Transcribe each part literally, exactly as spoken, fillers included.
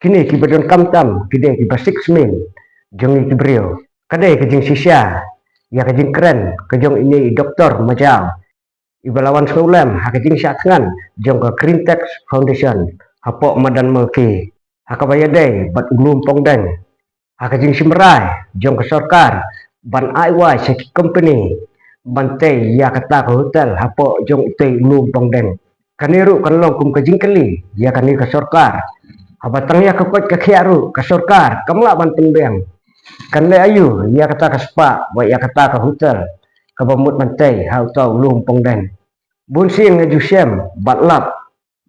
Kine kiba donkam tam ki dei kiba sik smin jong ngi ki briew. Ka dei ka jingshisha ïa ka jingkren ka jong ine i Doktor Majaw, iba la wan sngewlem ha ka jingshah thngan jong ka Green Tech Foundation hapoh madan Mawki, ha kaba ïadei bad u lum pongdeng, ha ka jingshim rai jong ka sorkar ban ai wai sha ki kompani ban tei ïa kata ka hotel hapoh jong utei u lum pongdeng. Kane ruh kan long kum ka jingkylli ïa kane ka sorkar, haba tang ïa ka koit ka khiah ruh ka sorkar kam lah ban pynbiang. Kan leh aïu ïa kata ka spa bad ïa kata ka hotel kaba mut ban tei ha uta u lum pongdeng? Bun sien nga ju shem bad lap,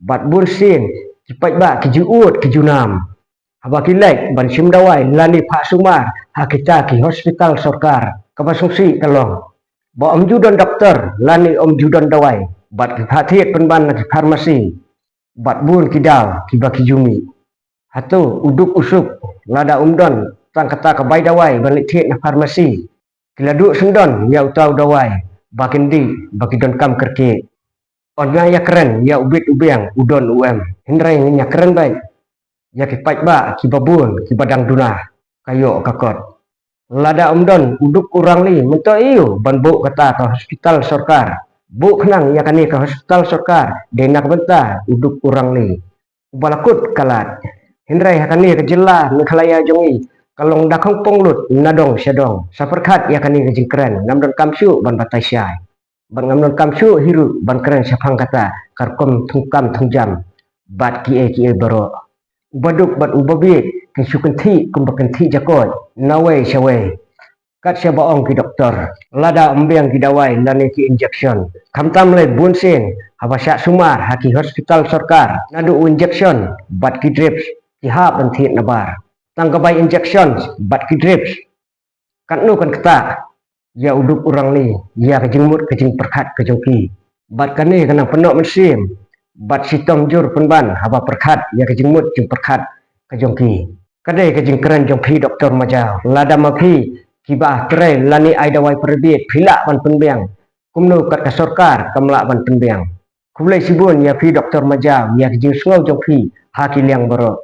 bad bun sien ki paidbah ki ju ud ki ju nam haba ki leit ban shim dawai lane phah sumar ha kita ki hospital sorkar. Kaba sngewsih ka long ba ym ju don doktor lane ym ju don dawai, bad ki phah thied pynban na ki pharmacy, bad bun ki daw kiba ki ju mih. Hato u duk u suk lada ym don tang kata ka bai dawai ban leit thied na pharmacy? Ki la duh sngewdon ïa uta u dawai ba kin dih ba ki donkam kyrkieh. Ym nga ïakren ïa u bit u biang u don u em, hynrei nga ïakren beit ïa ki paidbah kiba bun kiba dang duna ka ïoh ka kot. Lada ym don u duk u rangli, mynta aïu ban buh kata ka hospital sorkar? Buh khnang ïa kane ka hospital sorkar dei na ka bynta u duk u rangli uba la kut ka lad. Hynrei ha kane ka jylla Meghalaya jong ngi ka long da khongpong lut na dong sha dong. Sa pyrkhat ïa kane ka jingkren, ngam donkam shuh ban batai shai, bad ngam donkam shuh hi ruh ban kren shaphang kata ka rukom thungkam thungjam bad kiei kiei baroh. U baduk bad u babieit kin shu kynthih kumba kynthih jakoit na wei sha wei, kat shaba ong ki doktor. Lada ym biang ki dawai lane ki injection, khamtam lei bun sien haba shah sumar ha ki hospital sorkar, naduh u injection bad ki drips, ki hap ban thied nabar. Tang ka bai injection bad ki drips, katno kan ktah ïa u duk u rangli ïa ka jingmut ka jingpyrkhat ka jong ki? Bad kane ka nang pynnoh mynsiem bad shitom jur pynban haba pyrkhat ïa ka jingmut jingpyrkhat ka jong ki. Ka dei ka jingkren jong phi Doktor Majaw, lada ma phi kiba trei lane ai dawai private phi lah ban pynbiang, kumno kat ka sorkar kam lah ban pynbiang? Khublei shibun ïa phi Doktor Majaw ïa ka jingsngew jong phi ha ki liang baroh.